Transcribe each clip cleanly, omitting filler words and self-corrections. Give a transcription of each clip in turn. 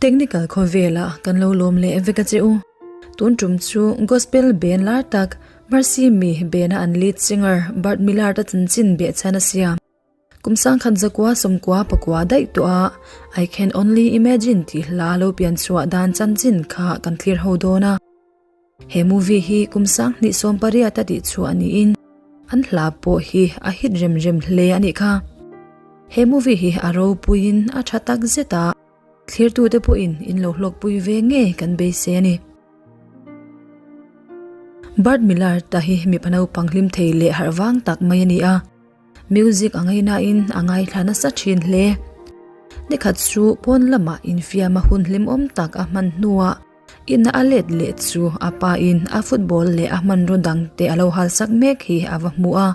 Technical khawvelah kan lo lawm leh vek a che u. Tun tum chu Gospel band lar tak Mercy Me band-a an lead singer Bart Millard-a chanchin behchhan a siam. Kum sangkhat zakua sawmkua pakua daih tawh a I Can Only Imagine tih hla lo pian chhuah dan chanchin kha kan thlir ho dawn a. He movie hi kum sanghnih 18 a tih chhuah niin an hla pawh hi a hit rem rem hle a nih kha. He movie hi a ropuiin a tha tak zet a, thlirtute pawhin in lo hlawkpui ve ngei kan beisei a ni. Bart Millard ta hi mipa naupang hlim thei leh harh vang tak mai a ni a. Music a ngaihnain a ngaithla nasa thin hle. Nikhat chu pawn lamah infiam a hun hlimawm tak a hman hnuah Ina a let leh chu a pa in a football leh a hmanraw dang te a lo hal sak mek hi a va hmu a.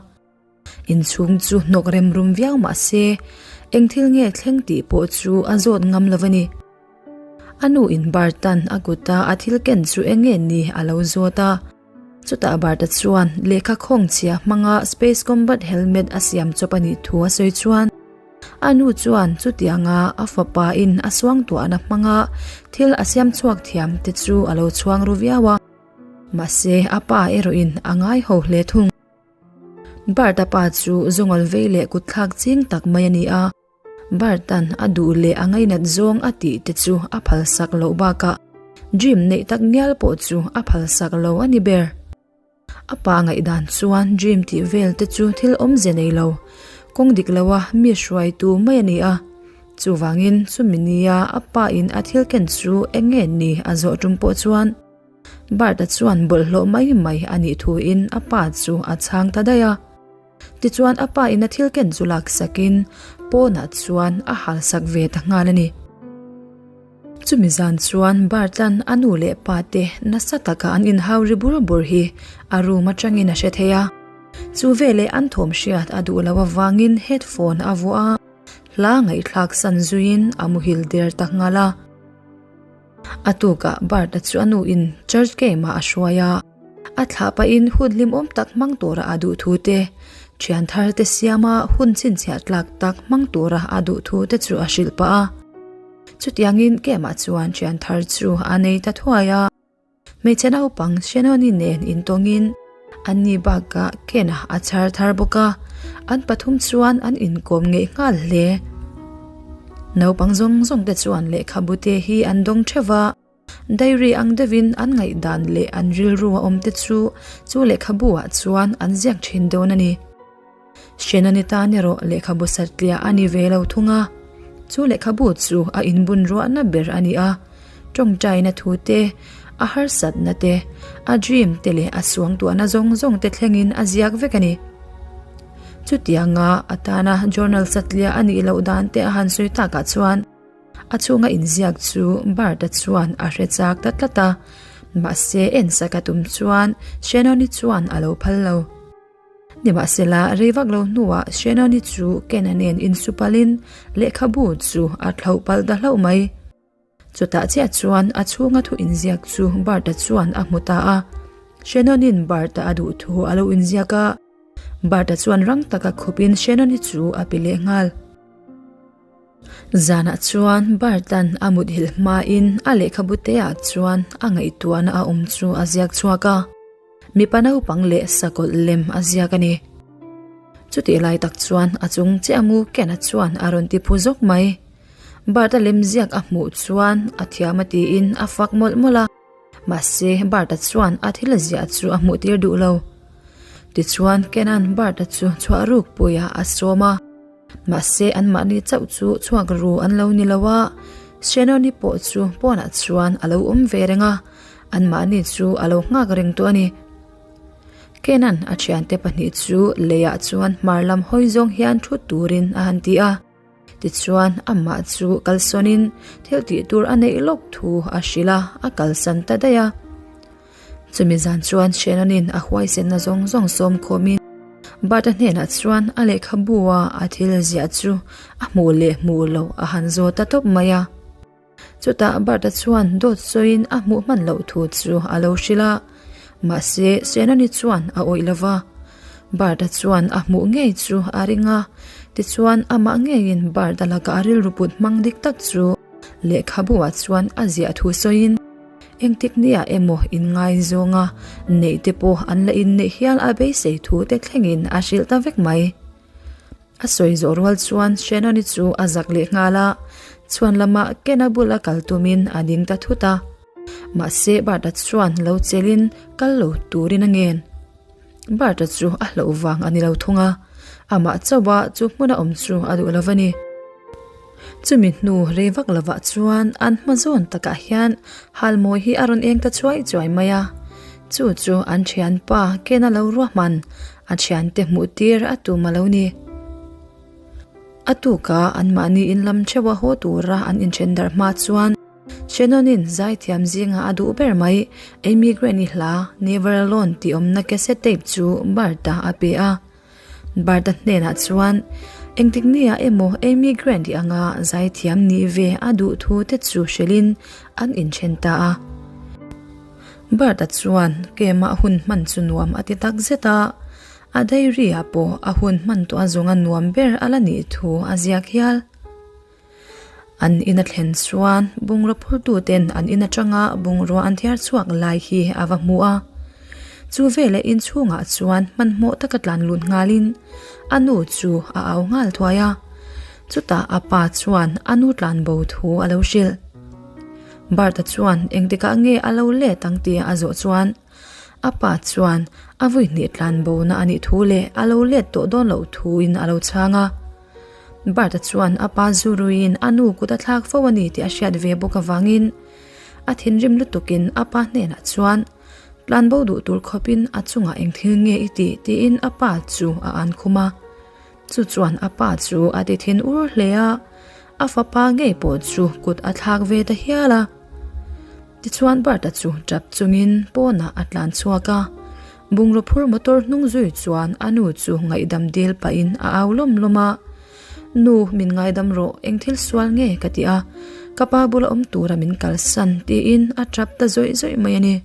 Inchhung chu hnawk rem rum viau mah se eng thil nge thleng tih pawh chu a zawt ngam lo a ni. A nu in Bartan a kuta a thil ken chu eng nge ni a lo zawt a. Chutah Barta chuan lehkha khawng chhia hmanga Space Combat Helmet a siam chawp a nih thu a sawi chuan A nu chuan chutianga a fapa in a suangtuahna hmanga thil a siam chhuak thiam te chu a lo chhuang ru viau a, mahse a pa erawh in a ngai ho hle thung. Bart-a pa chu zawngal vei leh kutthlak ching tak mai a ni a, Bart-a'n a duh leh a ngainat zawng a tih te chu a phalsak loh bakah dream neih tak ngial pawh chu a phalsak lo a ni ber. A pa ngaihdan chuan dream tih vel te chu thil awmze nei lo, kawng dik loa mi hruaitu mai a ni a. Chuvangin chumi nia a pa in a thil ken chu eng nge ni a zawh tum pawh chuan Bart-a chuan bawlhhlawh mai mai a nih thuin a pa chu a chhang ta daih a. Tichuan a pa in a thil ken chu laksakin pawnah chuan a halsak ve ta nghal a ni. Chumi zan chuan Bartlan a nu leh pa te nasa taka an inhau ri bur bur hi a room atangin a hre thei a. Chu veleh an thawm hriat a duh loh avangin headphone a vuah a, hla ngaihthlak san zuiin a muhil der ta nghal a. A tukah Bart-a chu a nuin church game-ah a hruai a, a thlah pahin hun hlimawm tak hmang tura a duh thu te, thian thar te siama hun chhinchhiah tlak tak hmang tura a duh thu te chu a hrilh pah a. Chutiangin game-ah chuan thian thar chu a nei ta thuai a. Hmeichhe naupang Shannon-i nen intawngin anni bakah Ken-a a chhar thar bawk a, an pathum chuan an inkawm ngeih nghal hle. Naupang zawng zawng te chuan lehkhabu te hi an dawng theuh a, diary ang deuhin an ngaihdan leh an rilru a awm te chu chu lehkhabu ah chuan an ziak thin dawn a ni. Shannon-i tan erawh lehkhabu satliah a ni ve lo thung a, chu lehkhabu chu a inbun ruahna ber a ni a, tawngtaina thu te, a harsatna te, a dream te leh a suangtuahna zawng zawng te thlengin a ziak vek a ni. Chutianga a tana journal satliah a nih loh dan te a han sawi takah chuan a chhunga inziak chu Bart-a chuan a hre chak ta tlat a, mahse ensak a tum chuan Shannon-i chuan a lo phal lo. Nimahsela, rei vak lo hnuah Shannon-i chu Ken-a nen insupalin lehkhabu chu a thlauh palh ta hlauh mai. Chutah chiah chuan a chhunga thu inziak chu Bart-a chuan a hmu ta a. Shannon-in Bart-a a duh thu a lo inziak a, Bart-a chuan rang taka khupin Shannon-i chu a pe leh nghal. Zanah chuan Bart-a'n a muthilh hmain a lehkhabu teah chuan a ngaihtuahna a awm chu a ziak chhuak a. Mipa naupang leh sakawlh lem a ziak a ni. Chutih lai tak chuan a chung chiah mu Ken-a chuan a rawn ti phu zawk mai. Bart-a lem ziak a hmuh chuan a thiam a tiin a fak mawlh mawlh a. Mahse Bart-a chuan a thil ziah chu a hmuh tir duh lo. Tichuan Ken-a'n Bart-a chu chhuah ruk puiah a sawm a. Mahse anmahni chauh chu chhuak ru an lo ni lo a, Shannon-i pawh chu pawnah chuan a lo awm ve reng a, anmahni chu a lo nghak reng tawh a ni. Kenan a thiante pahnih chu leiah chuan hmar lam hawi zawng hian thut turin a han ti a. Tichuan amah chu kalsawnin thil tih tur a neih lawk thu a hrilh a, a kalsan ta daih a. Chumi zan chuan Shannon-in a huaisenna zawng zawng sawm khawmin Bart-a hnenah chuan a lehkhabu-a a thil ziah chu a hmuh leh hmuh loh a han zawt ta tawp mai a. Chutah Bart-a chuan dawt sawiin a hmuh hman loh thu chu a lo hrilh a, mahse Shannon-i chuan a awih lo va. Bart-a chuan a hmuh ngei chu a ring a, tichuan amah ngeiin Bart-a laka a rilru put hmang dik tak chu. Lehkhabu ah chuan a ziah thu sawiin engtik nia emaw inngaizawng a neih te pawh an la inneih hial a beisei thu te thlengin a hrilh ta vek mai. A sawi zawh rual chuan Shannon-i chu a zak leh nghal a, chhuan lamah Ken-a bula kal tumin a ding ta thut a. Mahse Bart-a chuan lo chelin kal lo turin a ngen. Bart-a chu a hlauh vang a ni lo thung a, amah chauha chu hmuna awm chu a duh lo a ni. Chumi hnu rei vak lovah chuan an hma zawn takah hian halmawi hi a rawn eng ta chuai chuai mai a, chu chu an thianpa Ken-a lo ruahman a thiante hmuh tir a tum a lo ni. A tuka anmahni in lam theuha haw tura an inthen darh hma chuan Shannon-in zaithiam zinga a duh ber mai Amy Grant-i hla Never Alone tih awmna cassette tape chu Bart-a a pe a. Bart-a hnenah chuan engtik nia emaw Amy Grant-i anga zaithiam nih ve a duh thu te chu hrilhin an inthen ta a. Bart-a chuan camp-ah hun hman chu nuam a ti tak zet a, a diary-ah pawh a hun hman tawh a zawnga nuam ber a la nih thu a ziak hial. An in a thlen chuan bungraw phurtuten an in atanga bungrua an thiar chhuak lai hi a va hmu a. Chu veleh inchhungah chuan hmanhmawh taka tlan lut nghalin a nu chu a au nghal thuai a. Chutah a pa chuan a nu tlan bo thu a lo hrilh. Bart-a chuan engtikah nge a lo let ang tih a zawh chuan a pa chuan a vui hnih tlan bona a nih thu leh a lo let tawh dawn loh thuin a lo chhang a. Bart-a chuan a pa zu ruiin a nu kut a thlak fo a ni tih a hriat ve bawk avangin a thinrim lutukin a pa hnenah chuan tlanbo duh tur khawpin a chungah eng thil nge i tih tiin a pa chu a an khum a. Chu chuan a pa chu a ti thin ur hle a, a fapa ngei pawh chu kut a thlak ve ta hial a. Tichuan Bart-a chu tap chungin pawnah a tlan chhuak a, bungraw phur motor hnung zui chuan a nu chu ngaihdam dil pahin a au lawm lawm a, Nu, min ngaidam rawh, eng thil sual nge ka ti a, ka pa bula awm tura min kalsan tiin a tap ta zawih zawih mai a ni.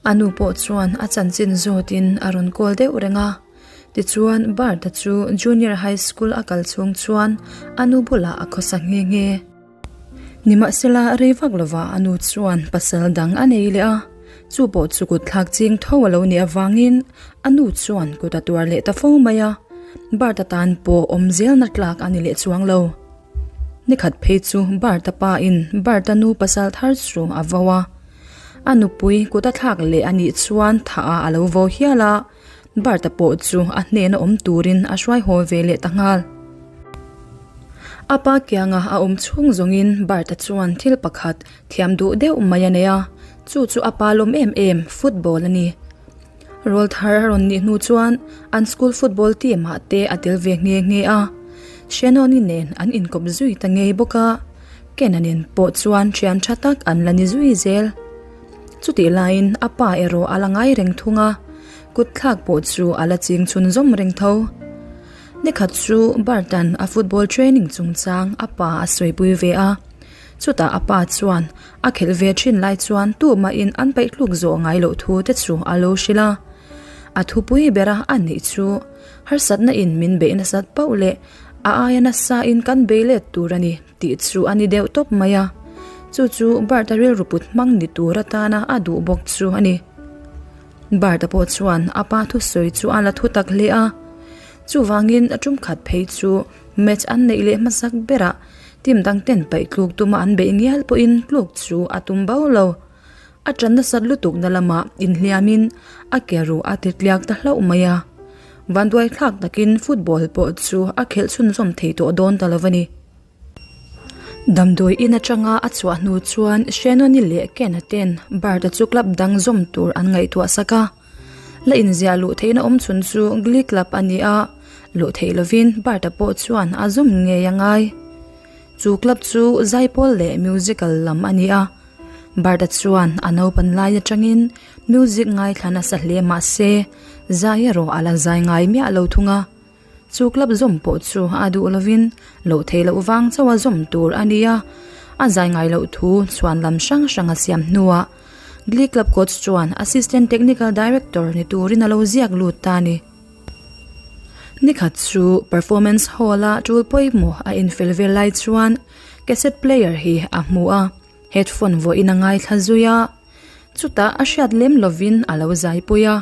A nu pawh chuan a chanchin zawtin a rawn kawl deuh reng a, tichuan Bart-a chu Junior High School a kal chhung chuan a nu bulah a khawsa nghe nghe. Nimahsela rei vak lova a nu chuan pasal dang a nei leh a, chu pawh chu kut thlak ching tho a lo nih avangin a nu chuan kut a tuar leh ta fo mai a, Bart-a tan pawh awm zelna tlak a ni leh chuang lo. Nikhat phei chu Bart-a pa in Bart-a nu pasal thar chu a vo a, a nupui kut a thlak leh a nih chuan thah ah a lo vo hial a, Bart-a pawh chu a hnena awm turin a hruai haw ve leh ta nghal. A pa kianga a awm chhung zawngin Bart-a chuan thil pakhat thiam duh deuh mai a nei a, chu chu a pa lawm em em football a ni. Rawl thar a rawn nih hnu chuan an school football team ah te a tel ve nghe nghe a, Shannon-i nen an inkawp zui ta ngei bawk a, Ken-a nen pawh chuan thian tha tak an la ni zui zel. Chutih laiin a pa erawh a la ngai reng thung a, kut thlak pawh chu a la ching chhun zawm reng tho. Nikhat chu Bart-a'n a football training chungchang a pa a sawipui ve a, chutah a pa chuan a khelh ve thin lai chuan tumahin an paih tluk zawh ngai loh thu te chu a lo hrilh a. A thupui bera a nih chu harsatna in min beih nasat pauh leh a aia nasa in kan bei let tur a ni. Tih chu a ni deuh tawp mai a, chu chu Bart-a rilru put hmang ni tur atana a duh bawk chu a ni. Bart-a pawh chuan a pa thusawi chu a la thu tak hle a, chuvangin a tum khat phei chu match an neih leh hmasak berah team dang ten paih tluk tuma an beih ngial pawhin tluk chu a tum bo lo. A ṭan nasat lutukna lamah inhliamin a ke ruh a ti tliak ta hlauh mai a, vanduai thlak takin football pawh chu a khelh chhunzawm thei tawh dawn ta lo a ni. Damdawi in atanga a chhuah hnu chuan Shannon-i leh Ken-a ten Bart-a chu club dang zawm tur an ngaihtuah sak a. La inziah luh theihna awm chhun chu Glee Club a ni a, luh theih lovin Bart-a pawh chuan a zawm ngei a ngai. Chu club chu zaipawl leh musical lam a ni a. Bart-a chuan a naupan lai atangin music ngaithla nasa hle mah se zai erawh a la zai ngai miah lo thung a. Chu club zawm pawh chu a duh lovin loh theih loh vang chauha zawm tur a ni a, a zai ngai loh thu chhuan lam hrang hrang a siam hnuah Glee Club coach chuan Assistant Technical Director ni turin a lo ziak lut ta a ni. Nikhat chu performance hall-a tul pawimawh a infel vel lai chuan. Cassette player hi a hmu a, headphone vawiin a ngaithla zui a, chutah a hriat lem lovin a lo zaipui a,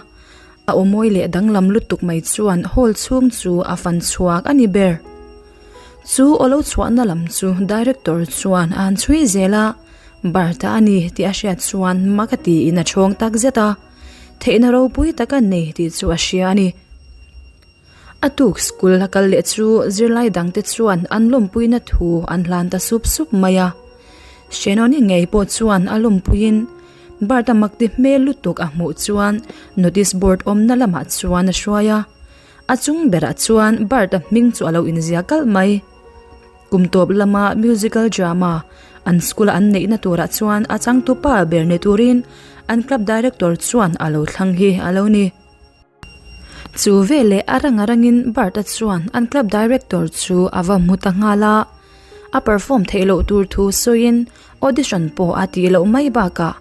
a aw mawi leh danglam lutuk mai chuan hall chhung chu a fan chhuak a ni ber. Chu aw lo chhuahna lam chu director chuan a han chhui zel a, Bart-a a ni tih a hriat chuan mak a tiin a chhawng tak zet a, theihna ropui tak a nei tih chu a hria a ni. A tuk school a kal leh chu zirlai dangte chuan an lawmpuina thu an hlan ta sup sup mai a. Shenoni ngei pawh chuan a lawmpuiin Bart-a makti hmel lutuk a hmuh chuan notice board awmna lamah chuan a hruai a. A chung berah chuan Bart-a hming chu a lo inzia kalh mai. Kum tawp lama musical drama an school-a an neihna turah chuan a changtupa ber ni turin an club director chuan a lo thlang hi a lo ni. Chu veleh a rang a rangin Bart-a chuan an club director chu a va hmu ta nghal a, a perform theih loh tur thu sawiin audition pawh a tih loh mai bakah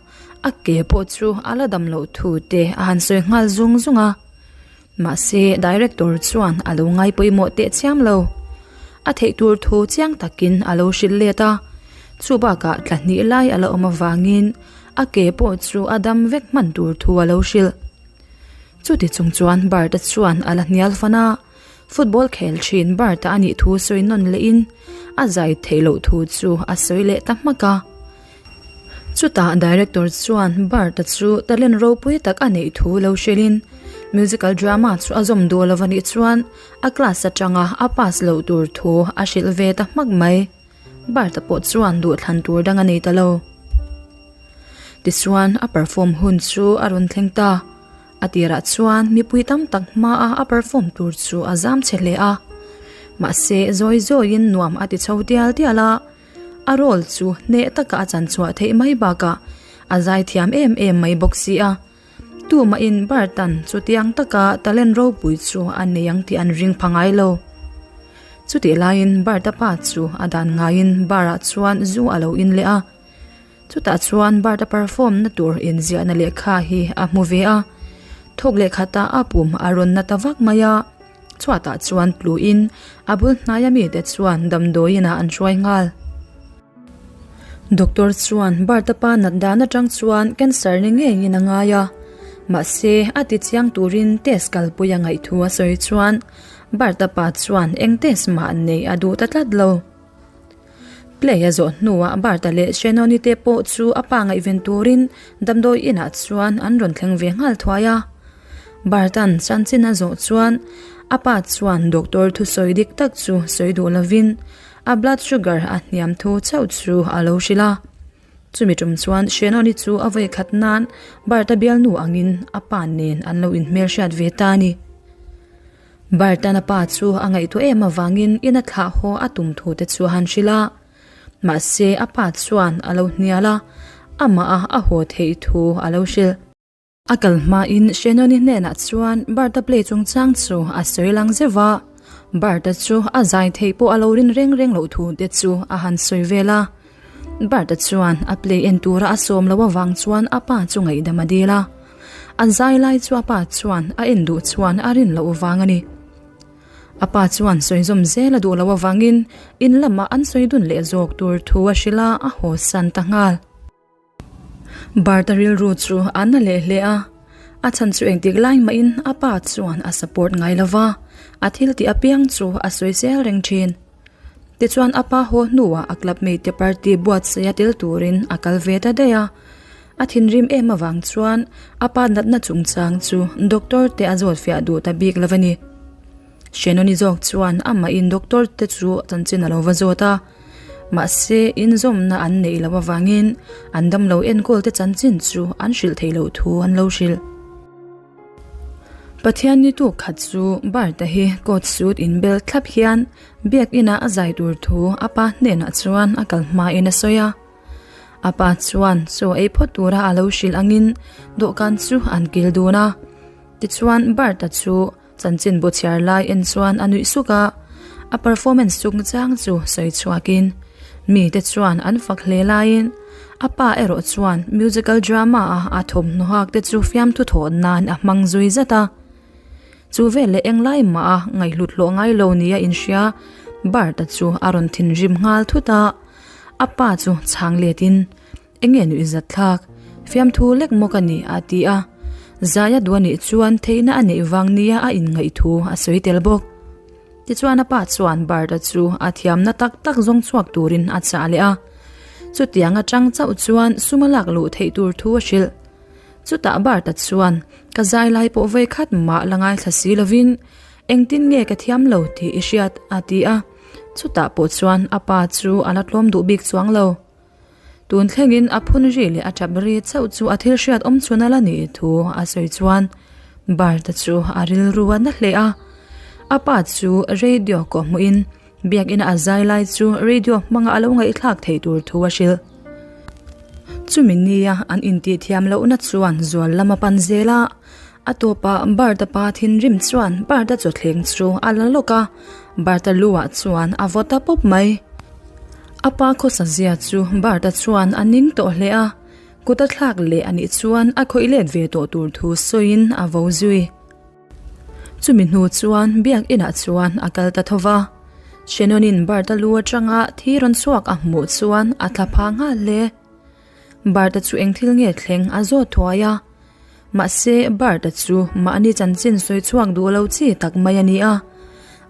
a ke pawh chu a la dam loh thu te a han sawi nghal zung zung a. Mahse director chuan a lo ngai pawimawh teh chiam lo. A theih tur thu chiang takin a lo hrilh let a, chu bakah tla hnih lai a la awm avangin a ke pawh chu a dam vek hman tur thu a lo hrilh. Chuti chung chuan Bart-a chuan a la hnial fan a, football khel thin Bart-a a nih thu sawi nawn lehin a zai theih loh thu chu a sawi leh ta hmak a. Chutah director chuan Bart-a chu talent ropui tak a neih thu lo hrilhin musical drama chu a zawm duh lo a nih chuan a class atanga a pass loh tur thu a hrilh ve ta hmak mai. Bart-a pawh chuan duhthlan tur dang a nei ta lo. Tichuan a perform hun chu a rawn thleng ta. A tirah chuan mipui tam tak hmaa a perform tur chu a zam che hle a. Mahse zawi zawiin nuam a ti chho tial tial a, a role chu hneh taka a chan chhuah theih mai bakah a zai thiam em em mai bawk si a. Tumahin Bartan chutiang taka talent ropui chu a nei ang tih an ring pha ngai lo. Chutih laiin Bart-a pa chu a dan ngaiin bar-ah chuan zu a lo in leh a. Chutah chuan Bart-a perform na tur inziahna lehkha hi a hmu ve a. Thawk lehkhatah a pum a rawn na ta vak mai a. Chhuatah chuan tluin a bul hnaia mite chuan damdawiinah an hruai nghal. Doctor chuan Bart-a pa nat dan atang chuan cancer ni ngeiin a ngai a. Mahse, a ti chiang turin test kalpui a ngaih thu a sawi chuan Bart-a pa chuan eng test mah nei a duh ta tlat lo. Play a zawh hnuah Bart-a leh Shannon-i te pawh chu a pa ngaihven turin damdawi inah chuan an rawn thleng ve nghal thuai a. Bart-a'n chanchin a zawh chuan a pa chuan doctor thusawi dik tak chu sawi duh lovin a blood sugar a hniam thu chauh chu a lo hrilh a. Chumi tum chuan Shannon-i chu a vawi khat nan Bart-a bialnu angin a pa nen an lo inhmelhriat ve ta a ni. Bartana pa chu a ngaihtuah em avangin in a thlah haw a tum thu te chu a han hrilh a. Mahse a pa chuan a lo hnial a, amah a a haw theih thu a lo hrilh. A kal hmain Shannon-i hnenah chuan Barta play chungchang chu a sawi lang zeuh a. Barta chu a zai theih pawh a lo rin reng reng loh thu te chu a han sawi vel a. Barta chuan a play en tura a sawm loh avang chuan a pa chu ngaihdam a dil a. A zai lai chu a pa chuan a en duh chuan a rin loh vang a ni. A pa chuan sawi zawm zel a duh loh avangin in lamah an sawi dun leh zawk tur thu a hrilh a, a haw san ta nghal. Barta rilru chu a na leh hle a, a chhan chu engtik lai mahin a pa chuan a support ngai lo va, a thil tih apiang chu a sawi zel reng thin. Tichuan a pa haw hnuah a club mate party buatsaih a tel turin a kal ve ta daih a, a thinrim em avang chuan a pa natna chungchang chu doctor te a zawt fiah duh ta bik lo a ni. Shannon-i zawk chuan amahin doctor te chu chanchin a lo va zawt a, mahse inzawmna an neih loh avangin an damlo enkawl te chanchin chu an hrilh theih loh thu an lo hrilh. Pathian ni tuk khat chu Bart-a hi coat suit inbel thlap hian biakina a zai tur thu a pa hnenah chuan a kal hmain a sawi a. A pa chuan chaw ei phawt tura a lo hrilh angin dawhkan chu an kil dun a. Tichuan Bart-a chu Chanchin bu chhiar lai en chuan a nuih suk a, a performance chungchang chu sawi chhuakin mite chuan an fak hle laiin a pa erawh chuan musical drama a a thawmhnaw hak te chu fiamthu thawh nan a hmang zui zat a. Chu veleh englai mah a ngaihhlut hlawh ngai lo nia inhria Bart-a chu a rawn thinrim nghal thut a. A pa chu chhang letin, Enge nuihzat thlak? Fiamthu lek maw ka ni? a ti a. Zaia duh anih chuan theihna a neih vang nia a inngaih thu a sawi tel bawk. Tichuan a pa chuan Bart-a chu a thiamna tak tak zawng chhuak turin a chah leh a. Chutiang atang chauh chuan sum a lak luh theih tur thu a hrilh. Chutah Bart-a chuan, Ka zai lai pawh vawi khat mah la ngaithla si lovin, engtin nge ka thiam lo tih i hriat? a ti a. Chutah pawh chuan a pa chu a la tlawm duh bik chuang lo. Tun thlengin a phun ri leh a tap ri chauh chu a thil hriat awm chhun a la nih thu a sawi chuan Bart-a chu a rilru a na hle a. A pa chu radio kawhhmuhin Biakina a zai lai chu radio hmanga a lo ngaihthlak theih tur thu a hrilh. Chumi nia an intih thiam lohna chuan zual lam a pan zel a, a tawpah Bart-a pa thinrim chuan Bart-a chawthleng chu a la lawk a, Bart-a lu-ah chuan a vaw ta pawp mai. A pa khawsa zia chu Bart-a chuan a ning tawh hle a, kut a thlak leh a nih chuan a khawih let ve tawh tur thu sawiin a vo zui. Chumi hnu chuan biak inah chuan a kal ta tho va. Shannon-in Bart-a lu atanga thi rawn chhuak a hmuh chuan a thla pha nghal hle. Bart-a chu eng thil nge thleng a zawt thuai a. Mahse, Bart-a chu mahni chanchin sawi chhuak duh lo chi tak mai a ni a.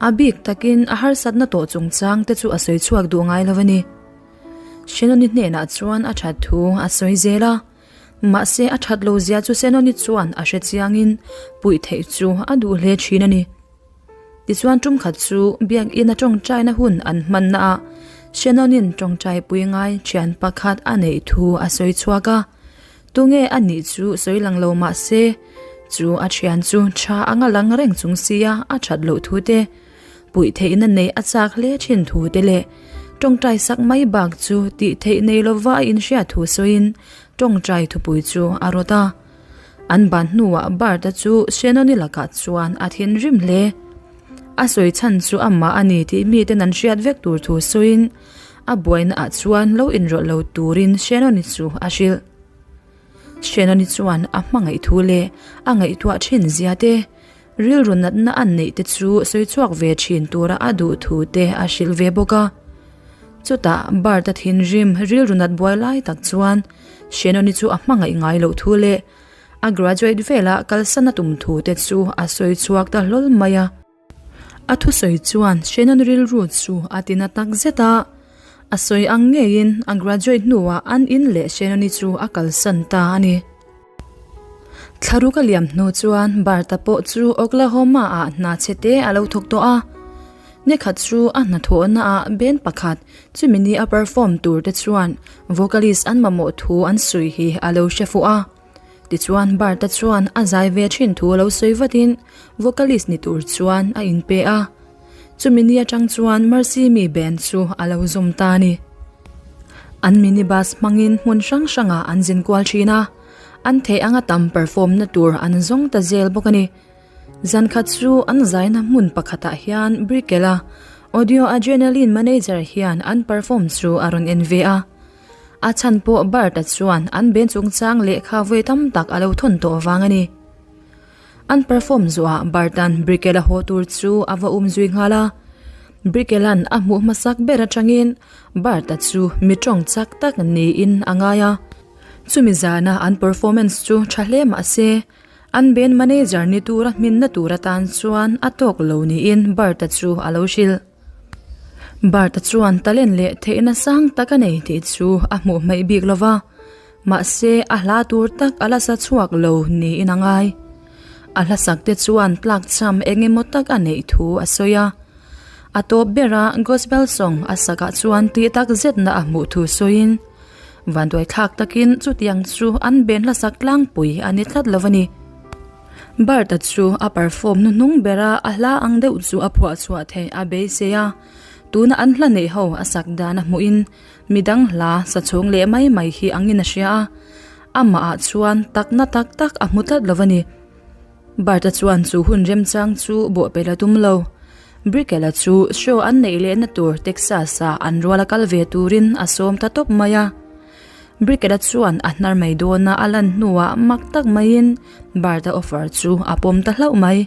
A bik takin a harsatna tawh chungchang te chu a sawi chhuak duh ngai lo a ni. Shannon-i hnenah chuan a that thu a sawi zel a. Mahse, a that lo zia chu Senoni chuan a hre chiangin puih theih chu a duh hle thin a ni. Tichuan tum khat chu Biakina tawngtaina hun an hmanna ah Senonin tawngtaipui ngai thian pakhat a neih thu a sawi chhuak a. Tunge a nih chu sawi lang lo mahse, chu a thian chu tha anga lang reng chung sia a that loh thu te, Puih theihna neih a chak hle thin thu te leh tawngtai sak mai bak chu tih theih nei lova a inhriat thu sawiin tawngtai thupui chu a rawt a. An ban hnuah Bart-a chu Shannon-i lakah chuan a thinrim hle. A sawi chhan chu amah a ni tih miten an hriat vek tur thu sawiin a buaina ah chuan lo inrawlh lo turin Shannon-i chu a hrilh. Shannon-i chuan a hmangaih thu leh a ngaihtuah thin zia te Rilru natna an neih te chu sawi chhuak ve thin tura a duh thu te a hrilh ve bawk a. Chutah Bart-a thinrim rilru nat buai lai tak chuan Shannon-i chu a hmangaih ngai loh thu leh a graduate velah kalsan a tum thu te chu a sawi chhuak ta hlawl mai a. A thusawi chuan Shannon rilru chu a ti na tak zet a, a sawi ang ngeiin a graduate hnuah an in leh Shannon-i chu a kalsan ta a ni. Thlaruk a liam hnu chuan Bart-a pawh chu Oklahoma ah hna chhe te a lo thawk tawh a. Nikhat chu a hnathawhna ah band pakhat chumi ni a perform tur te chuan vocalist an mamawh thu an sawi hi a lo hre fuh a. Tichuan Bart-a chuan a zai ve thin thu a lo sawi vatin vocalist ni tur chuan a inpe a. Chumi ni atang chuan Mercy Me band chu a lo zawm ta a ni. An minibus hmangin hmun hrang hrangah an zin kual thin a, an theih anga tam perform na tur an zawng ta zel bawk a ni. Zan khat chu an zaina hmun pakhatah hian Brickell-a Audio Adrenaline manager hian an perform chu a rawn en ve a. A chhan pawh Bart-a chuan an band chungchang lehkha vawi tam tak a lo thawn tawh vang a ni. An perform zuah Bartan Brickell-a haw tur chu a va um zui nghal a. Brickell-a'n a hmuh hmasak ber atangin Bart-a chu mi tawng chak tak niin a ngai a. Chumi zana an performance chu tha hle mah se, an band manager ni tura hminna tur atan chuan a tawk lo niin Bart-a chu a lo hrilh. Bart-a chuan talent leh theihna sang tak a nei tih chu a hmuh hmaih bik lo va, mahse a hla tur tak a la sa chhuak lo niin a ngai. A hla sak te chuan tlak cham eng emaw tak a neih thu a sawi a. A tawp bera gospel song a sakah chuan tih tak zetna a hmuh thu sawiin, Vanduai thlak takin chutiang chu an ben hla sak tlangpui a ni tlat lo a ni. Bart-a chu a perform hnuhnung bera a hla ang deuh chu a phuah chhuah theih a beisei a, tuna an hla neih ho a sak dan a hmuhin midang hla sa chhung leh mai mai hi angin a hria a, amahah chuan takna tak tak a hmu tlat lo a ni. Bart-a chuan chu hun remchang chu bawhpelh a tum lo. Brickell-a chu show an neih lehna tur Texas-a an ruala kal ve turin a sawm ta tawp mai a. Brickell-a chuan a hnar mai dawna a lan hnuah mak tak maiin Bart-a offer chu a pawm ta hlauh mai.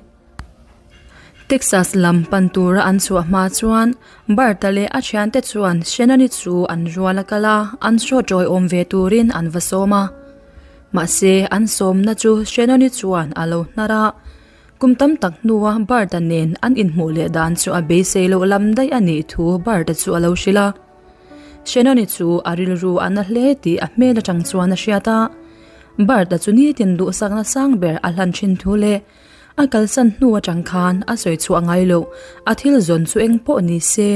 Texas lam pan tura an chhuah hma chuan Bart-a leh a thiante chuan Shannon-i chu an rual a kal a, an show tawiawm ve turin an va sawm a. Mahse, an sawmna chu Shannon-i chuan a lo hnar a. Kum tam tak hnua Bart-a nen an inhmuh leh dan chu a beisei loh lam daih a nih thu Bart-a chu a lo hrilh a. Shannon-i chu a rilru a na hle tih a hmel atang chuan a hriat a. Bart-a chu nitin duhsakna sang ber a hlan thin thu leh a kalsan hnu atang khan a sawi chhuah ngai loh a thil zawn chu eng pawh ni se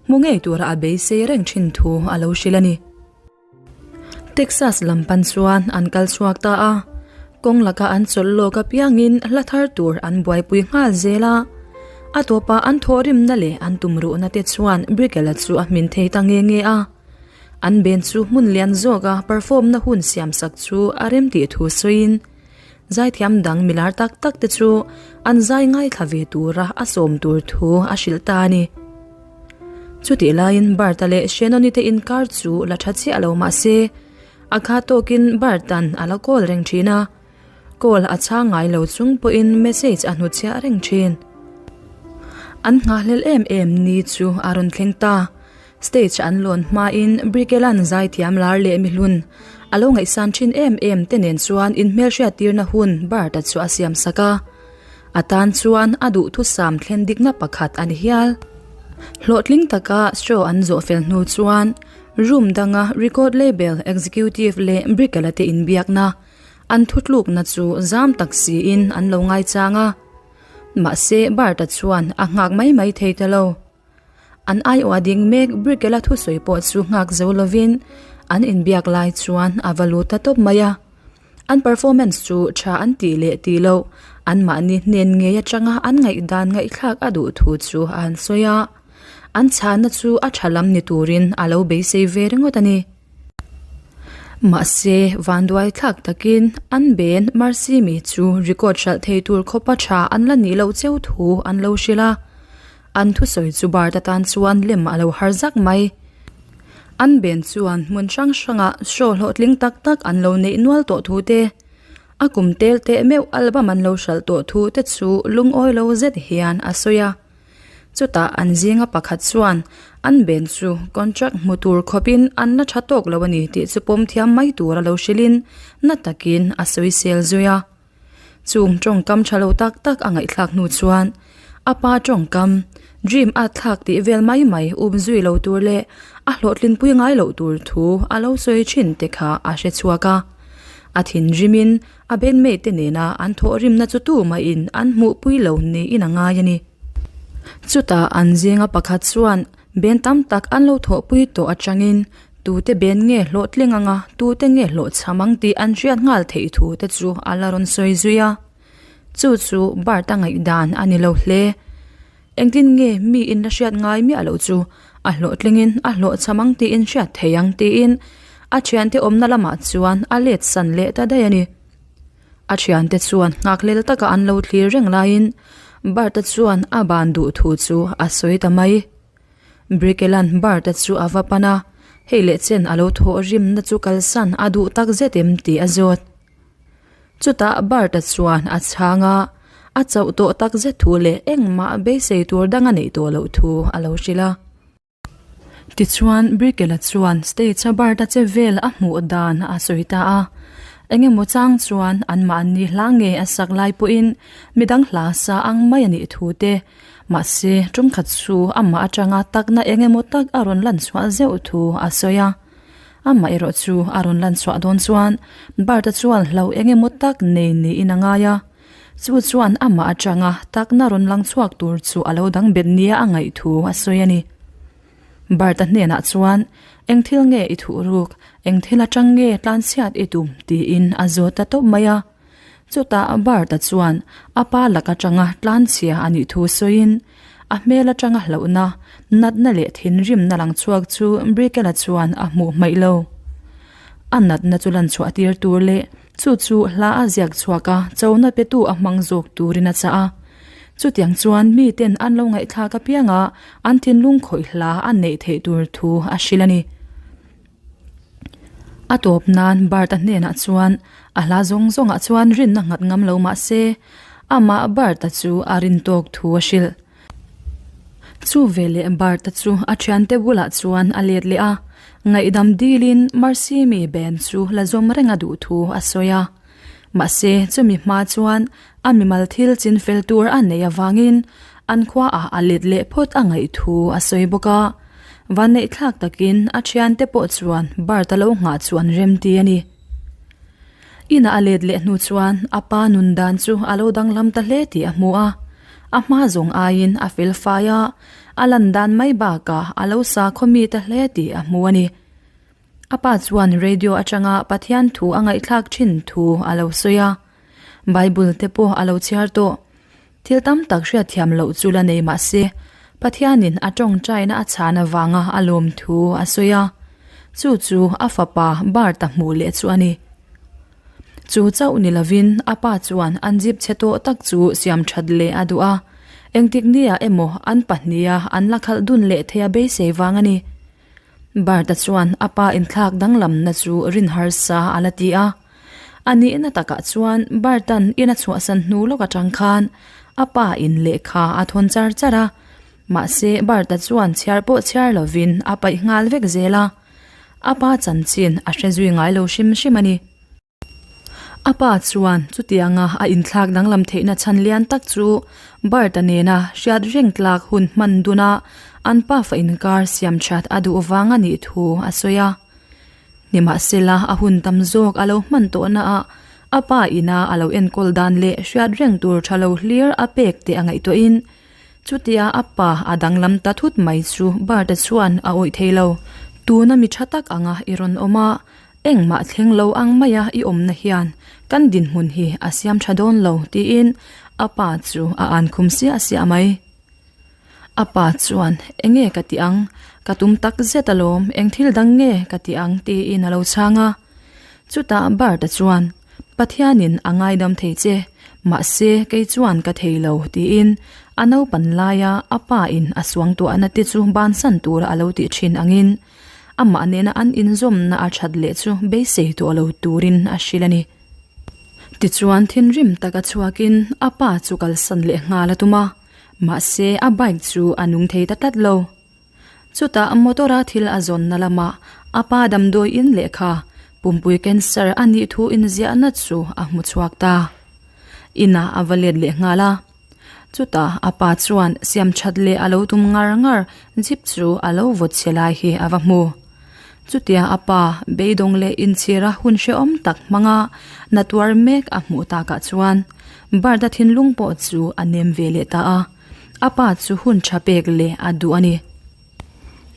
hmu ngei tura a beisei reng thin thu a lo hrilh a ni. Texas lam pan chuan an kal chhuak ta a, kawng laka an chawlh lawk apiangin hla thar tur an buaipui nghal zel a. A tawpah an thawhrimna leh an tumruhna te chuan Brickell-a chu a hmin thei ta nge nge a. An ben chu hmun lian zawka perform na hun siam sak chu a rem tih thu sawiin zaithiam dang milar tak tak te chu an zai ngaithla ve tura a sawm tur thu a hrilh ta a ni. Chutih laiin Bart-a leh Shannon-i te inkar chu la tha chiah lo mah se, a kha tawkin Bart-a'n a la call reng thin a, call a chhang ngai lo chung pawhin message a hnutchhiah reng thin. An nghahhlelh em em ni chu a rawn thleng ta. Stage an lawn hmain Brickell-a'n zaithiam lar leh mihlun a lo ngaihsan thin em em te nen chuan inhmelhriattirna hun Bart-a chu a siam sak a. A tan chuan a duhthusam thlen dikna pakhat a ni hial. Hlawhtling taka show an zawh fel hnu chuan room danga record label executive leh Brickell-a te inbiakna an thutlukna chu zam tak siin an lo ngaichang a. Mahse Bart-a chuan a nghak mai mai thei ta lo. An aiawh a ding mek Brickell-a thusawi pawh chu nghak zo lovin an inbiak lai chuan a va lut ta tawp mai a. An performance chu tha an tih leh tih loh, anmahni hnen ngei atanga an ngaihdan ngaihthlak a duh thu chu a han sawi a. An chhahna chu a tha lam ni turin a lo beisei ve ringawt a ni. Mahse, vanduai thlak takin an ben Marcimi chu record hralh thei tur khawpa tha an la nih loh cheu thu an lo hrilh a. An thusawi chu Bart atan chuan lem a lo har zak mai. An ben chuan hmun hrang hrangah show hlawhtling tak tak an lo neih nual tawh thu te, a kum tel teh meuh album an lo hralh tawh thu te chu lungawi lo zet hian a sawi a. Chutah an zinga pakhat chuan an ben chu contract hmu tur khawpin an la tha tawk lo a ni tih chu pawm thiam mai tur a lo hrilhin na takin a sawisel zui a. Chung tawngkam tha lo tak tak a ngaihthlak hnu chuan a pa tawngkam dream a thlak tih vel mai mai um zui lo tur leh a hlawhtlinpui ngai loh tur thu a lo sawi thin te kha a hre chhuak a. A thinrimin a bandmate te nena an thawhrimna chu tumahin an hmuhpui lo niin a ngai a ni. Chutah an zinga pakhat chuan Ben tam tak an lo thawhpui tawh atangin tute ben nge hlawhtling anga tute nge hlawhchham ang tih an hriat nghal theih thu te chu a la rawn sawi zui a. Chu chu Bart-a ngaihdan a ni lo hle. Engtin nge mi in la hriat ngai miah loh chu a hlawhtlingin a hlawhchham ang tiin hriat thei ang tiin a thiante awmna lamah chuan a let san leh ta daih a ni. A thiante chuan nghakhlel taka an lo thlir reng laiin Bart-a chuan a ban duh thu chu a sawi ta mai. Brickell-a'n Bart-a chu a va pan a, hei leh chen a lo thawh rimna chu kalsan a duh tak zet em tih a zawt. Chutah Bart-a chuan a chhang a, a chauh tawh tak zet thu leh engmah beisei tur dang a neih tawh loh thu a lo hrilh a. Tichuan, Brickell-a chuan stage-a Bart-a che vel a hmuh dan a sawi ta a. Eng emaw chang chuan anmahni hla nge a sak lai pawhin midang hla sa ang mai a nih thu te, mahse, tumkhat chu amah atanga takna eng emaw tak a rawn lan chhuah zeuh thu a sawi a. Amah erawh chu a rawn lan chhuah dawn chuan Bart-a chuan hlo eng emaw tak nei niin a ngai a. Chu chuan amah atanga takna rawn lang chhuak tur chu a lo dang bet nia a ngaih thu a sawi a ni. Bart-a hnenah chuan, Eng thil nge i thuh ruk? Eng thil atang nge tlanchhiat i tum? tiin a zawt ta tawp mai a. Chutah Bart-a chuan a pa lak atanga tlanchhia a nih thu sawiin, a hmel atanga hlauhna, natna leh thinrimna lang chhuak chu Brickell-a chuan a hmuh hmaih lo. A natna chu lanchhuah tir tur leh Chu chu hla a ziak chhuak a, chona petu a hmang zawk turin a chah a. Chutiang chuan miten an lo ngaihthlak apianga an thinlung khawih hla an neih theih tur thu a hrilh a ni. A tawp nan Bart-a hnenah chuan a hla zawng zawngah chuan rinna nghat ngam lo mah se, amah Bart-a chu a rin tawk thu a hrilh. Chu veleh Bart-a chu a thiante bulah chuan a let leh a, ngaihdam dilin Mercy mi band chu la zawm reng a duh thu a sawi a. Mahse, chumi hma chuan a mimal thil chin fel tur a neih avangin an khuaah a let leh phawt a ngaih thu a sawi bawk a. Vanneihthlak takin a thiante pawh chuan Bart-a lo nghah chu an remti a ni. Inah a let leh hnu chuan a pa nun dan chu a lo danglam ta hle tih a hmu a. A hma zawng aiin a fel fai a, a lan dan mai bakah a lo sa khawmi ta hle tih a hmu a ni. A pa chuan radio atanga Pathian thu a ngaihthlak thin thu a lo sawi a. Bible te pawh a lo chhiar tawh. Thil tam tak hriatthiam loh chu la nei mah se, Pathianin a tawngtaina a chhan avanga a lawm thu a sawi a. Chu chu a fapa Bart-a hmuh leh chu a ni. Chu chauh ni lovin a pa chuan an zip chhe tawh tak chu siam that leh a duh a, engtik nia emaw an pahniha an la khalh dun leh thei a beisei vang a ni. Bart-a chuan a pa inthlak danglamna chu rin harsa a la ti a. A nihna takah chuan Bart-a'n in a chhuahsan hnu lawk atang khan a pa in lehkha a thawn char char a, mahse Bart-a chuan chhiar pawh chhiar lovin a paih nghal vek zel a. A pa chanchin a hre zui ngai lo hrim hrim a ni. A pa chuan chutianga a inthlak danglam theihna chhan lian tak chu Bart-a nena hriat reng tlak hun hman duna an pafa inkar siam that a duh vang a nih thu a sawi a. Nimahsela a hun tam zawk a lo hman tawhnaah a pa ina a lo enkawl dan leh hriat reng tur tha lo hlir a pek te a ngaihtuahin Chutia a pa a danglam ta thut mai chu Bart-a chuan a awih thei lo. Tuna mi tha tak anga i rawn awm a, engmah thleng lo ang maia i awmna hian kan dinhmun hi a siam tha dawn lo tiin a pa chu a an khum siah siah mai. A pa chuan, Enge ka ti ang? Ka tum tak zet alawm, eng thil dang nge ka ti ang? tiin a lo chhang a. Chutah Bart-a chuan, Pathianin a ngaidam thei che, mahse kei chuan ka thei lo tiin a naupan laia a pa in a suangtuahna te chu bansan tura a lo tih thin angin amah nena an inzawmna a that leh chu beisei tawh lo turin a hrilh a ni. Tichuan thinrim taka chhuakin a pa chu kalsan leh nghal a tum a, mahse a bike chu a nung thei ta tlat lo. Chutah motor-a thil a zawnna lamah a pa damdawi in lehkha pumpui cancer a nih thu inziahna chu a hmu chhuak ta. Inah a va let leh nghal a. Chutah a pa chuan siam that leh a lo tum ngar ngar zip chu a lo vawt chhe lai hi a va hmu. Chutia a pa beidawng leh inchhira hun hrehawm tak hmanga na tuar mek a hmuh takah chuan Bart-a thinlung pawh chu a nem ve leh ta a. A pa chu hun tha pek leh a duh a ni.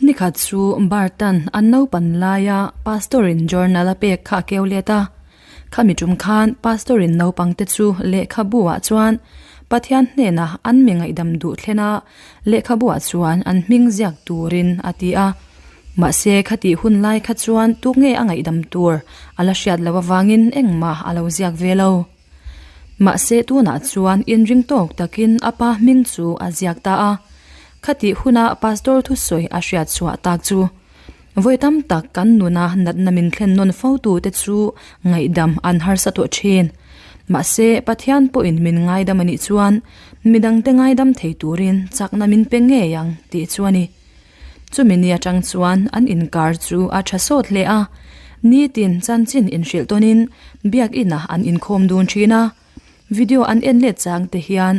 Nikhat chu Bart-a'n an naupan laia Pastor-in journal a pek kha a keu let a. Khami tum khan Pastor-in naupangte chu lehkhabu-ah chuan Pathian hnenah an mi ngaihdam duh thlen a, lehkhabu-ah chuan an hming ziak turin a ti a. Mahse khatih hun lai kha chuan tuk nge a ngaihdam tur a la hriat loh avangin engmah a lo ziak ve lo. Mahse tunah chuan inring tawk takin a pa hming chu a ziak ta a, khatih huna pastor thusawi a hriat chhuah tak chu vawi tam tak kan nuna natna min thlen nawn fo tute chu ngaihdam an harsa tawh thin. Mahse Pathian pawhin min ngaidam a nih chuan midangte ngaidam thei turin chakna min pe ngei ang tih chu a ni. Chumi ni atang chuan an inkar chu a tha sawt hle a, nitin chanchin inhrilh tawnin biakinah an inkhawm dun thin a. Video an en let chang te hian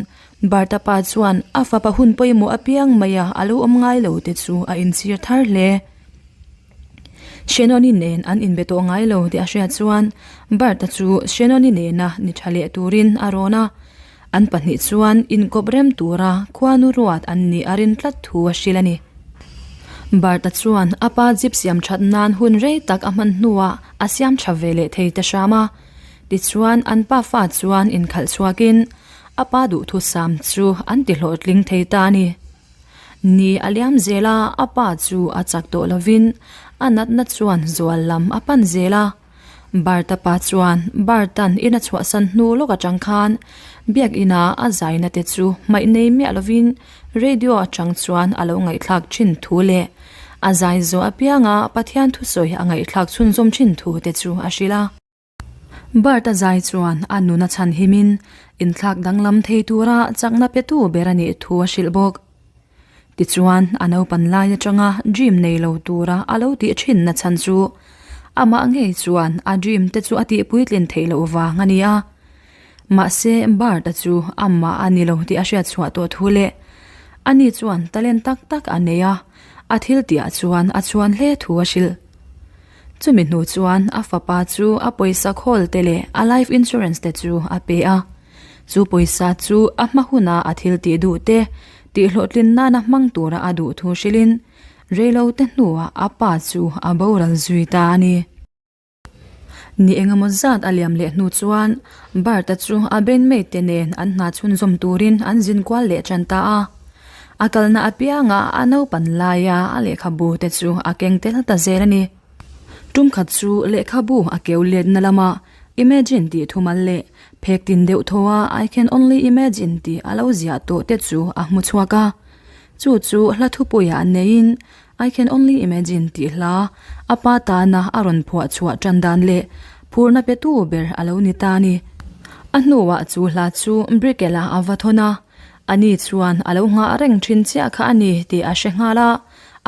Barta pa chuan a fapa hun pawimawh apiang maia a lo awm ngai lo te chu a inchhir thar hle. Shenoni nen an inbe tawh ngai lo tih a hriat chuan Barta chu Shenoni nena ni tha leh turin a rawn a. An pahnih chuan inkawp rem tura khuanu ruat an nih a rin tlat thu a hrilh a ni. Bart-a chuan a pa jeep siam that nan hun rei tak a hman hnuah a siam tha ve leh thei ta hram a. Tichuan an pa fa chuan inkhalh chhuakin a pa duhthusam chu an ti hlawhtling thei ta a ni. Ni a liam zel a, a pa chu a chak tawh lovin a natna chuan zual lam a pan zel a. Barta pa chuan Barta'n in a chhuahsan hnu lawk atang khan biakina a zaina te chu hmaih nei miah lovin radio atang chuan a lo ngaihthlak thin thu leh a zai zawh apianga Pathian thusawi a ngaihthlak chhunzawm thin thu te chu a hrilh a. Barta zai chuan a nun a chhan himin inthlak danglam thei tura chakna petu ber a nih thu a hrilh bawk. Tichuan, a naupan lai atanga dream nei lo tura a lo tih thinna chhan chu amah ngei chuan a dream te chu a tihpuitlin theih loh vang a ni a. Mahse, Bart-a chu amah a ni lo tih a hriat chhuah tawh thu leh ani chuan talent tak tak a nei a, a thil tihah chuan a chhuan hle thu a hrilh. Chumi hnu chuan a fapa chu a pawisa khawl te leh a life insurance te chu a pe a. Chu pawisa chu a hma huna a thil tih duh te tih hlawhtlin nana hmang tura a duh thu hrilhin reilo te hnuah a pa chu a boral zui ta a ni. Ni engemaw zat a liam leh hnu chuan Bart-a chu a bandmate te nen an hna chhunzawm turin an zin kual leh tan ta a. A kalna apianga a naupan laia a lehkhabu te chu a keng tel ta zel a ni. Tum khat chu lehkhabu a keu letna lama Imagine tih thumal leh phek tin deuh thaw a I can only imagine tih a lo ziah tawh te chu a hmu chhuak a. Chu chu hla thupuiah neiin I can only imagine tih hla a pa tana a rawn phuah chhuah tan dan leh phurna petu ber a lo ni ta a ni. A hnuah chu hla chu Brickell-a a va thawn a, ani chuan a lo nghah reng thin chiah kha a ni tih a hre nghal a,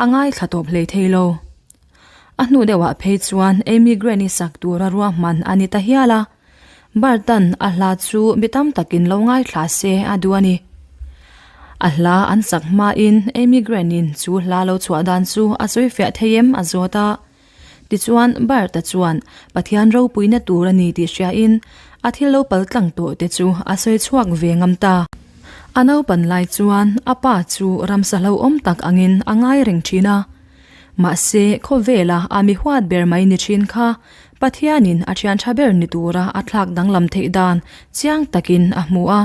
a ngaithla tawp hlei thei lo. A hnu deuhah phei chuan Amy Granny sak tura ruahman a ni ta hial a, Bartan a hla chu mi tam takin lo ngaithla se a duh a ni. A hla an sak hmain Amy Granny-in chu hla lo chhuah dan chu a sawi fiah thei em a zawt a. Tichuan Bart-a chuan Pathian ropuina tur a ni tih hriain a thil lo pal tlang tawh te chu a sawi chhuak ve ngam ta. A naupan lai chuan a pa chu ramsa hlauhawm tak angin a ngai reng thin a. Mahse, khawvela a mi huat ber mai ni thin kha Pathianin a thian tha ber ni tura a thlak danglam theih dan chiang takin a hmu a,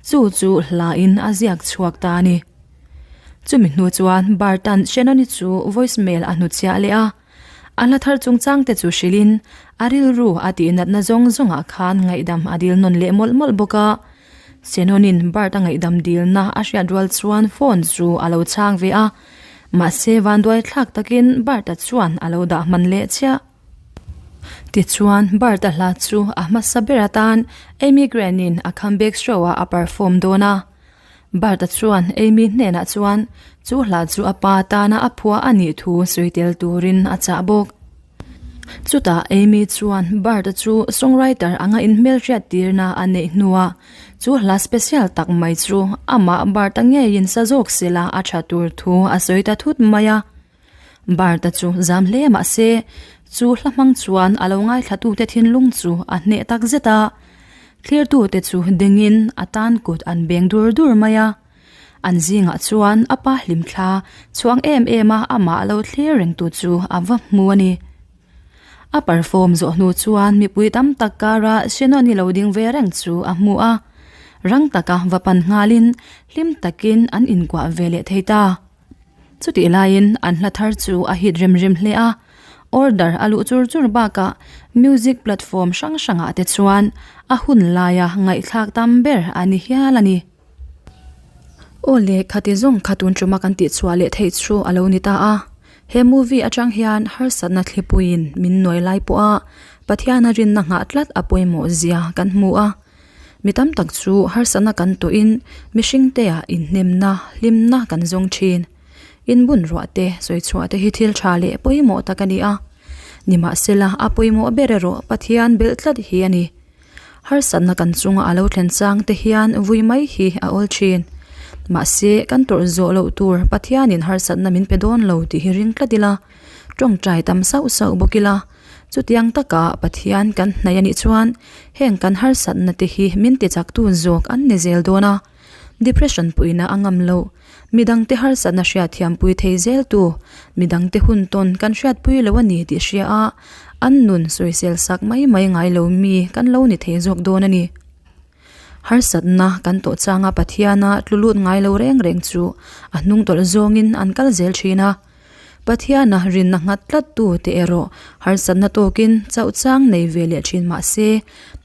chu chu hlain a ziak chhuak ta a ni. Chumi hnu chuan Bartan Shannon-i chu voice mail a hnutchhiah leh a, a hla thar chungchang te chu hrilhin a rilru a tihnatna zawng zawngah khan ngaihdam a dil nawn leh mawlh mawlh bawk a. Shannon-in Bart a ngaihdam dilna a hriat rual chuan phone chu a lo chhang ve a, mahse vanduai thlak takin Bart-a chuan a lo dah hman leh chiah. Tichuan, Bart-a hla chu a hmasa ber atan Amy Grant-in a comeback show-ah a perform dawn a. Bart-a chuan Amy hnenah chuan chu hla chu a pa tana a phuah a nih thu sawi tel turin a chah bawk. Chutah Amy chuan Bart-a chu songwriter anga inhmelhriat tirna a neih hnuah chu hla special tak mai chu amah Bart-a ngeiin sa zawk sela a tha tur thu a sawi ta thut mai a. Bart-a chu zam hle mah se, chu hla hmang chuan a lo ngaithlatute thinlung chu a hneh tak zet a. Thlirtute chu dingin a tan kut an beng dur dur mai a. An zingah chuan a pa hlimthla chhuang em em a amah lo thlir rengtu chu a va hmu a ni. A perform zawh hnu chuan mipui tam tak kara Shannon-i lo ding ve reng chu a hmu a. Rang taka va pan nghalin hlim takin an inkuah ve leh thei ta. Chutih laiin an hla thar chu a hit rem rem hle a, order a luh chur chur bakah music platform hrang hrangah te chuan a hun laia ngaihthlak tam ber a ni hial a ni. Aw le, khati zawng kha tun tuma kan tihchhuah leh theih chu a lo ni ta a, he movie atang hian harsatna thlipuiin min nuai lai pawha Pathiana rinna nghah tlat a pawimawh zia kan hmu a. Mi tam tak chu harsatna kan tawhin mihring te ah inhnemna, hlimna kan zawng thin. Inbun ruah te, sawi chhuah te hi thil tha leh pawimawh tak a ni a. Nimahsela, a pawimawh ber erawh Pathian belh tlat hi a ni. Harsatna kan chunga a lo thlen chang te hian vui mai hi a awl thin. Mahse, kan tawrh zawh loh tur Pathianin harsatna min pe dawn lo tih hi ring tlat ila, tawngtai tam sauh sauh bawk ila, Chutiang taka Pathian kan hnaih a nih chuan heng kan harsatna te hi min tichaktu zawk an ni zel dawn a. Depression puihna a ngam loh, midangte harsatna hriatthiampui thei zeltu, midangte hun tawn kan hriatpui lo a ni tih hria a, an nun sawisel sak mai mai ngai lo mi kan lo ni thei zawk dawn a ni. Harsatna kan tawh changa Pathiana tlu lut ngai lo reng reng chu a hnung tawlh zawngin an kal zel thin a. Pathiana rinna nghat tlat tu te erawh harsatna tawkin chauh chang nei ve leh thin mah se,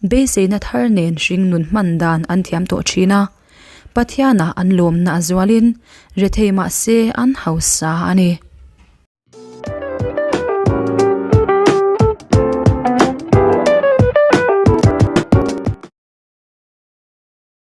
beiseina thar nen hring nun hman dan an thiam tawh thin a. Pathiana an lawmna a zualin rethei mah se an hausa a ni.